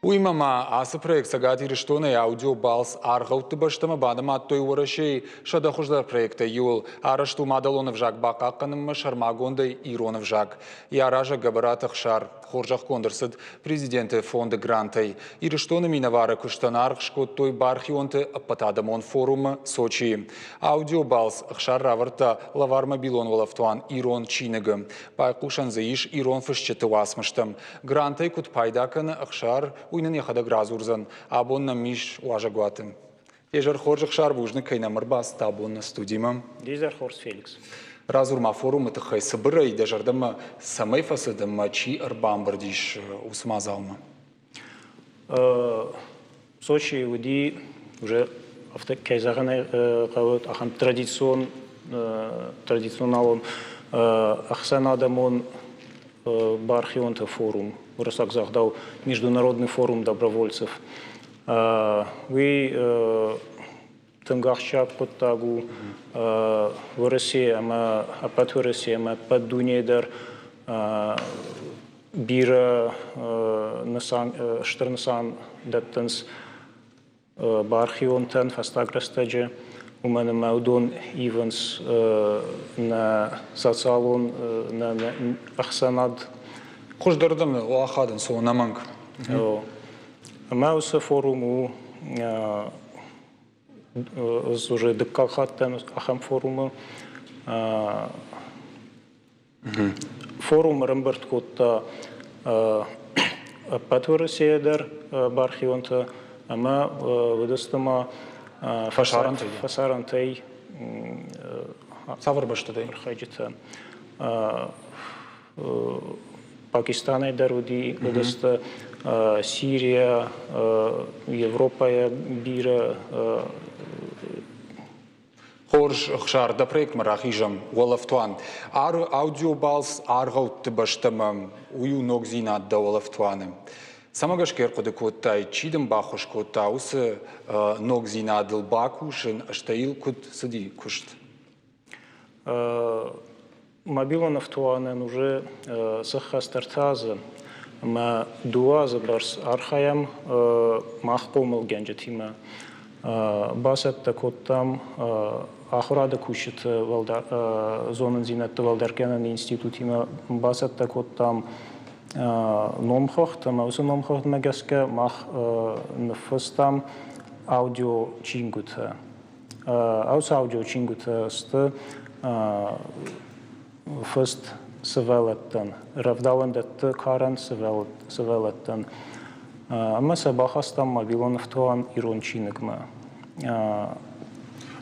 Уыимӕ ма ацы проект Цӕгат Ирыстонӕй аудиобалц аргъӕутты бӕстӕмӕ банымадтой Уӕрӕсейы 100 хуыздӕр проекттӕй иуыл. Арӕзт у мадӕлон ӕвзаг бахъахъхъӕнынмӕ сӕрмагондӕй ирон ӕвзаг. Йӕ аразӕг Гӕбӕраты Ӕхсар хорзӕхгонд ӕрцыд Президенты фонды грантӕй. Ирыстоны минӕвары куыстӕн аргъ скодтой бархионты ӕппӕтадӕмон форумы Сочийы. Аудиобалц Ӕхсар равӕрдта лӕвар мобилон уӕлӕфтуан «Ирон чиныг-ы». Байхъусӕн дзы ис ирон фысджыты уацмыстӕм. Грантӕй куыд пайда кӕны Ӕхсар, уый нын йӕхӕдӕг радзурдзӕн. Абон нӕм ис уазӕгуаты. Изӕр хорз, Ӕхсар, бузныг, кӕй нӕм ӕрбацыд абон нӕ студимӕ. Изӕр хорз, Феликс. Радзур ма форумы тыххӕй цыбырӕй, дӕ зӕрдӕмӕ цӕмӕй фӕцыд ӕмӕ чи ӕрбамбырд ис уыцы мадзалмӕ? Сочийы уыди уже афтӕ кӕй зӕгъын ӕй хъӕуы, ахӕм традицион, традиционалон ӕхсӕнадӕмон бархионты форум, уырыссаг загъдау Международный форум добровольцев. Уый тынг ахсджиаг хъуыддаг у Уӕрӕсе ӕмӕ ӕппӕт Уӕрӕсе ӕмӕ ӕппӕт дунейы дӕр бирӕ нысан, стыр нысан дӕттынц бархионтӕн фӕстаг рӕстӕджы, уымӕн ӕмӕ уыдон ивынц нӕ социалон, нӕ ӕхсӕнад. Хуыздӕрдӕм ахадынц, ӕнӕмӕнг. Ӕмӕ уыцы форум у ӕз уже дыккаг хатт дӕн ахӕм форумы. Форум ӕрӕмбырд кодта ӕппӕт Уӕрӕсейӕ дӕр бархионтӕ ӕмӕ уыдысты ма фӕсарӕнтӕй Цавӕр бӕстӕтӕй? Архайджытӕ. Пакистанӕй дӕр уыди, уыдысты Сирия, Европӕйӕ бирӕ. Хорз, Ӕхсар, дӕ проектмӕ рахизӕм. Уӕлӕфтуан. Аудиобалц аргъӕутты бӕстӕмӕ, уый у ногдзинад дӕ уӕлӕфтуаны. Цӕмӕ гӕсгӕ ӕрхъуыды кодтай, чи дын баххуыс кодта уыцы ногдзинадыл бакусын, стӕй йыл куыд цыди куыст? Мобилон ӕфтуанӕн уже сӕххӕст ӕртӕ азы ӕмӕ дыууӕ азы бӕрц архайӕм мах хъомылгӕнджытимӕ. Бацӕттӕ кодтам ахуырады кусджыты зонындзинӕдты уӕлдӕргӕнӕн институтимӕ бацӕттӕ кодтам номхыгъд ӕмӕ уыцы номхыгъдмӕ гӕсгӕ мах ныффыстам аудиочингуытӕ. Ацы аудиочингуытӕ сты фыст сывӕллӕттӕн, рӕвдауӕндӕтты карӕн сывӕллӕттӕн. Ӕмӕ сӕ бахастам мобилон ӕфтуан ирон чиныгмӕ.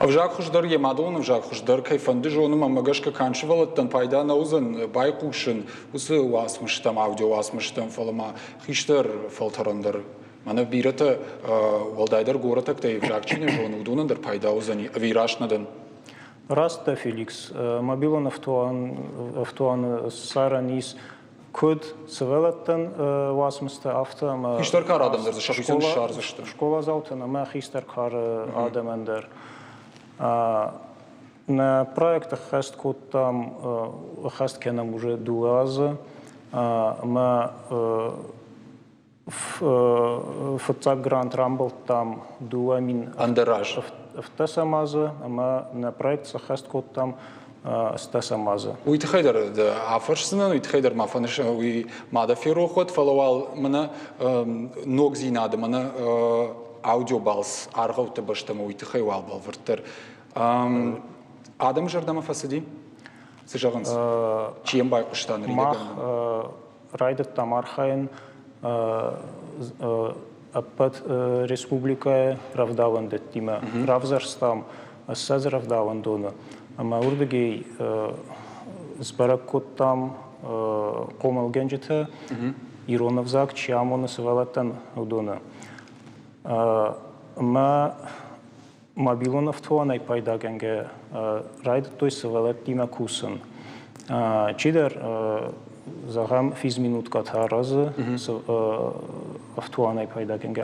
Ӕвзаг хуыздӕр, йӕ мадӕлон ӕвзаг хуыздӕр кӕй фӕнды зонын, ӕмӕ гӕсгӕ канд сывӕллӕттӕн пайда нӕ уыдзӕн байхъусын уыцы уацмыстӕм, аудиоуацмыстӕм, фӕлӕ ма хистӕр фӕлтӕрӕн дӕр. Мӕнӕ бирӕтӕ, уӕлдайдӕр горӕтӕгтӕй ӕвзаг чи нӕ зоны, уыдонӕн дӕр пайда уыдзӕни, ӕви раст нӕ дӕн? Раст дӕ, Феликс. Мобилон ӕфтуаны ссарӕн ис куыд сывӕллӕттӕн уацмыстӕ, афтӕ ӕмӕ хистӕр кары адӕм дӕр дзы сӕхицӕн ссардзысты. Скъоладзаутӕн ӕмӕ хистӕр кары адӕмӕн дӕр. Нӕ проект ӕххӕст кодтам, ӕххӕст кӕнӕм уже дыууӕ азы ӕмӕ Фыццаг грант рамбылдтам 2000 Ӕндӕр аз. ӕвддӕсӕм азы ӕмӕ нӕ проект сӕххӕст кодтам ӕстдӕсӕм азы. Уый тыххӕй дӕр дӕ афӕрсдзынӕн, уый тыххӕй дӕр ма фӕнысан, уый ма дӕ ферох уӕд, фӕлӕ уал мӕнӕ ногдзинады, мӕнӕ аудиобалц аргъӕутты бӕстӕмӕ уый тыххӕй уал бӕлвырддӕр. Адӕмы зӕрдӕмӕ фӕцыди? Цы зӕгъынц? Чи йӕм байхъуыста ныридӕгӕн? Мах райдыдтам архайын ӕппӕт республикӕйы рӕвдауӕндӕттимӕ. Равзӕрстам 20 рӕвдауӕндоны ӕмӕ уырдыгӕй сбӕрӕг кодтам хъомылгӕнджытӕ, ирон ӕвзаг чи амоны сывӕллӕттӕн, уыдоны. Ӕмӕ мобилон ӕфтуанӕй пайдагӕнгӕ райдыдтой сывӕллӕттимӕ кусын. Чидӕр, зӕгъӕм, физминуткӕтӕ аразы ӕфтуанӕй пайдагӕнгӕ,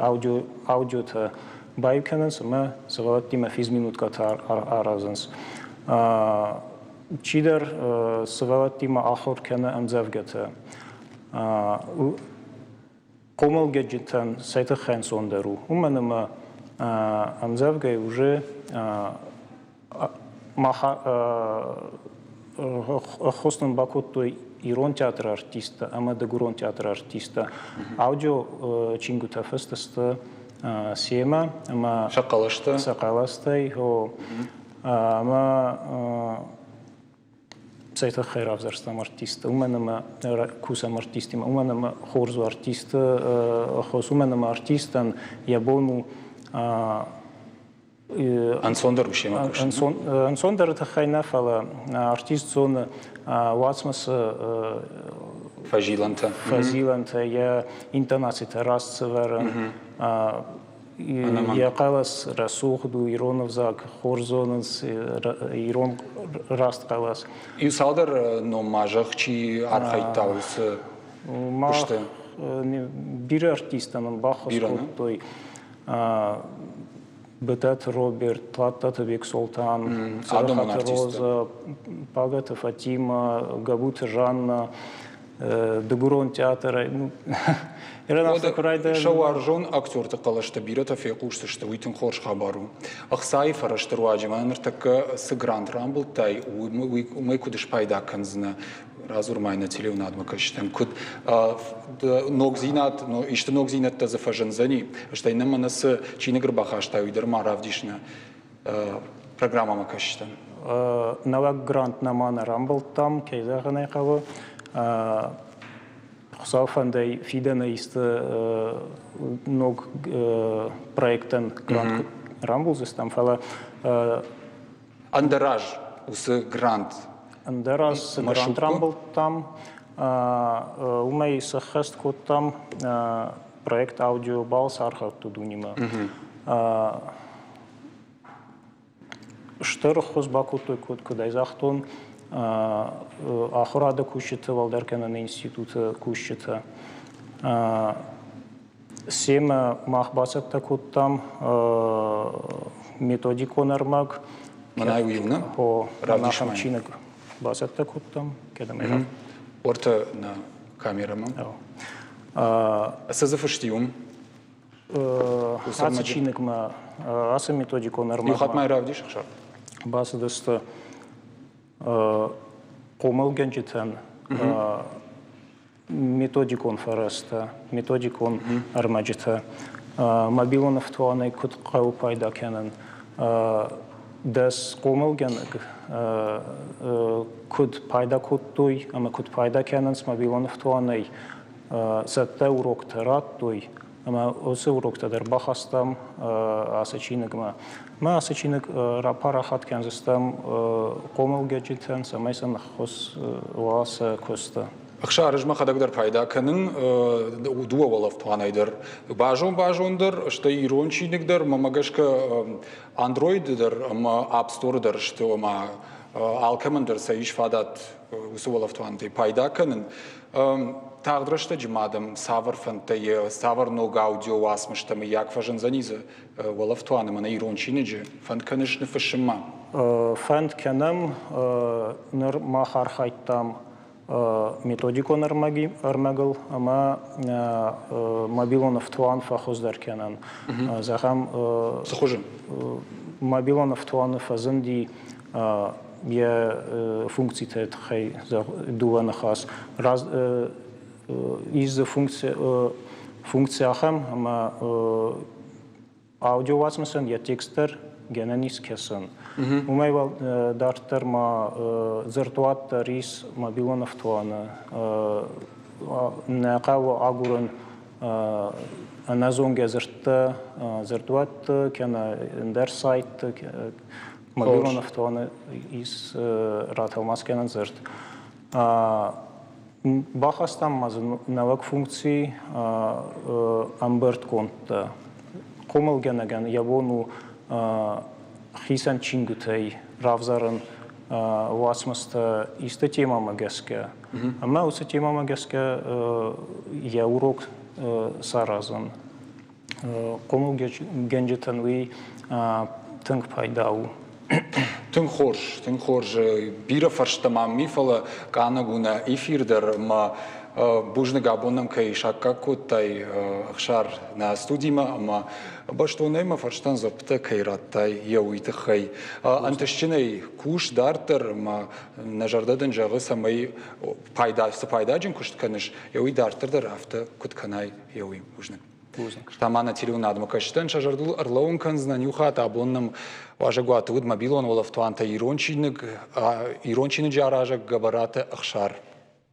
аудиотӕ баиу кӕнынц ӕмӕ сывӕллӕттимӕ физминуткӕтӕ аразынц. Чидӕр сывӕллӕттимӕ ахуыр кӕны ӕмдзӕвгӕтӕ. Хъомылгӕнджытӕн цӕй тыххӕй ӕнцондӕр у, уымӕн ӕмӕ ӕмдзӕвгӕйы уже мах ӕххуыс нын бакодтой ирон театры артисттӕ ӕмӕ дыгурон театры артисттӕ. Аудио чингуытӕ фыст сты семӕ ӕмӕ сӕ хъӕлӕстӕ. Сӕ хъӕлӕстӕй, ӕмӕ цӕй тыххӕй равзӕрстам артисты, уымӕн ӕмӕ кусӕм артистимӕ, уымӕн ӕмӕ хорз у артисты хос, уымӕн ӕмӕ артистӕн йӕ бон у Ӕнцондӕр у семӕ кусын? Ӕнцондӕры тыххӕй нӕ, фӕлӕ артист зоны уацмысы фӕзилӕнтӕ, фӕзилӕнтӕ, йӕ интонацитӕ раст сӕвӕрын, йӕ хъӕлӕс рӕсугъд у, ирон ӕвзаг хорз зонынц, ирон раст хъӕлӕс. Иу цалдӕр ном ма зӕгъ, чи архайдта уыцы куысты? Бирӕ артисттӕ нын баххуыс кодтой. Бытаты Роберт, Тлаттаты Бексолтан, Цӕрӕхаты Роза, Пагӕты Фатима, Габуты Жанна, Дыгурон театрӕй. Сӕ уарзон актерты хъӕлӕстӕ бирӕтӕ фехъусдзысты, уый тынг хорз хабар у. Ӕхцайы фӕрӕзты руаджы мӕнӕ ныртӕккӕ цы грант рамбылдтай, уымӕй куыд спайда кӕндзынӕ? Радзур ма нӕ телеуынадмӕ кӕсджытӕн, куыд ногдзинад, исты ногдзинӕдтӕ дзы фӕзындзӕни, стӕй нӕ мӕнӕ цы чиныг ӕрбахастай, уый дӕр ма равдис нӕ программӕмӕ кӕсджытӕн. Нӕуӕг грант нӕма нӕ рамбылдтам, кӕй зӕгъын ӕй хъӕуы. Хуыцау фӕндӕй фидӕны исты ног проектӕн грант рамбулдзыстӕм, фӕлӕ Ӕндӕр аз уыцы грант Ӕндӕр аз цы грант рамбылдтам, уымӕй сӕххӕст кодтам проект аудиобалц аргъӕутты дунимӕ. Стыр ӕххуыс бакодтой, куыд ӕй загътон, ахуырады кусджыты, уӕлдӕргӕнӕн институты кусджытӕ. Семӕ мах бацӕттӕ кодтам методикон ӕрмӕг. Мӕнӕй уый нӕ? О, ахӕм чиныг бацӕттӕ кодтам, кӕдӕм ӕй Уӕртӕ нӕ камерӕмӕ. Цы дзы фысти уым? Ацы чиныгмӕ, ацы методикон ӕрмӕгмӕ. Иу хатт ма равдис, Ӕхсар. Бацыдысты хъомылгӕнджытӕн методикон фӕрӕзтӕ, методикон ӕрмӕджытӕ, мобилон ӕфтуанӕй куыд хъӕуы пайда кӕнын, дӕс хъомылгӕнӕг куыд пайда кодтой ӕмӕ куыд пайда кӕнынц мобилон ӕфтуанӕй, цӕттӕ уроктӕ радтой ӕмӕ уыцы уроктӕ дӕр бахастам ацы чиныгмӕ. Мӕ ацы чиныг рапарахат кӕндзыстӕм хъомылгӕнджытӕн, цӕмӕй сын ӕххуыс уа сӕ куысты. Ӕхсар, ӕз мӕхӕдӕг дӕр пайда кӕнын дыууӕ уӕлӕфтуанӕй дӕр. Базон-базон дӕр, стӕй ирон чиныг дӕр, мӕмӕ гӕсгӕ Android дӕр ӕмӕ App Store дӕр сты, ома алкӕмӕн дӕр сӕ ис фадат уыцы уӕлӕфтуантӕй пайда кӕнын. Тагъд рӕстӕджы ма дӕм цавӕр фӕндтӕ, цавӕр ног аудио уацмыстӕ мыййаг фӕзындзӕни дзы уӕлӕфтуаны мӕнӕ ирон чиныджы? Фӕнд кӕныс ныффыссынмӕ? Фӕнд кӕнӕм. Ныр мах архайдтам методикон ӕрмӕгыл ӕмӕ мобилон ӕфтуан фӕхуыздӕр кӕнӕн. Зӕгъӕм, цы хуызы? Мобилон ӕфтуаны фӕзынди йӕ функциты тыххӕй дыууӕ ныхас. Ис дзы функци ахӕм, ӕмӕ аудиоуацмысӕн йӕ текст дӕр гӕнӕн ис кӕсын. Уымӕй дарддӕр ма дзырдуат дӕр ис мобилон ӕфтуаны. Нӕ хъӕуы агурын ӕнӕзонгӕ дзырдтӕ дзырдуӕтты кӕнӕ ӕндӕр сайтты. Мобилон ӕфтуаны ис ратӕлмац кӕнӕн дзырд. Бахастам ма дзы нӕуӕг функци ӕмбырдгондтӕ. Хъомылгӕнӕгӕн йӕ бон у хицӕн чингуытӕй равзарын уацмыстӕ исты темӕмӕ гӕсгӕ. Ӕмӕ уыцы темӕмӕ гӕсгӕ йӕ урок саразын. Хъомылгӕнджытӕн уый тынг пайда у. Тынг хорз, тынг хорз. Бирӕ фӕрстӕ мӕм ми, фӕлӕ къаннӕг у нӕ эфир дӕр ӕмӕ Бузныг, абон нӕм кӕй саккаг кодтай, Ӕхсар, нӕ студимӕ ӕмӕ бӕстонӕй мӕ фӕрстӕн дзуӕпптӕ кӕй радтай, йӕ уый тыххӕй. Ӕнтыстджынӕй кус дарддӕр ӕмӕ нӕ зӕрдӕ дын зӕгъы, цӕмӕй пайда, цы пайдаджын куыст кӕныс, йӕ уый дарддӕр дӕр афтӕ куыд кӕнай, йӕ уый. Бузныг. Бузныг. Та ма нӕ телеуынадмӕ кӕсджытӕн сӕ зӕрдыл ӕрлӕууын кӕндзынӕн иу хатт абон нӕм уазӕгуаты уыд мобилон уӕлӕфтуантӕ ирон чиныг, ирон чиныджы аразӕг Гӕбӕраты Ӕхсар.